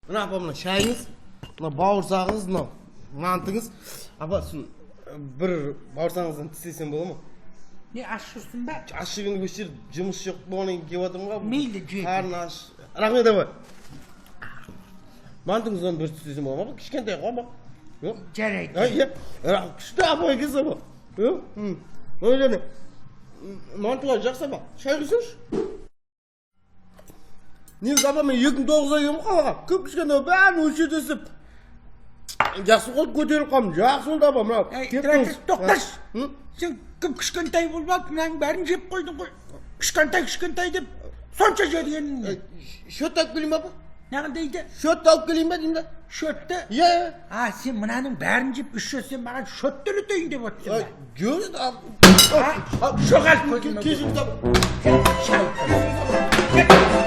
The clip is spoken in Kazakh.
Мына, апа, мына шайыңыз, мына бауырсағыңыз, мынау мантыңыз. Апа, сосын бір бауырсағыңыздан тістесем бола ма? Не, аш жүрсің ба? Аш жүргенде осы жерде жұмыс жоқ болғаннан кейін келіп жатырмын ғой. Мейлі, же. Қарны аш. Рахмет, апа. Мантыңыздан бір тістесем бола ма, апа? Кішкентай ғой, апа. Жоқ. Жарайды. А, иә. Күшті апа екенсіз, апа. Иә. Ой, және мантылар жақсы, апа. Шай құйсаңшы. Негізі, апа, мен 2009-да келгенмін қалаға. Кіп кішкентай, бәрін осы жерде істеп. Жақсы болды, көтеріліп қалдым. Жақсы болды, апа, мынау. Әй, Кеп тұра тұрыңыз. тұр, тоқташы. М? Сен кіп кішкентай болып алып, мынаның бәрін жеп қойдың ғой. Кішкентай, кішкентай деп сонша жегенің не? Счет алып келейін ба, апа? Неғыл дейді? Счет алып келейін ба деймін да. Счетті? Иә, иә. А, сен мынаның бәрін жеп, еще сен маған счет төлетейін деп отырсың ба? Жоқ, енді А? Жоғалт көзіме. Кешіріңіз, апа. Шай.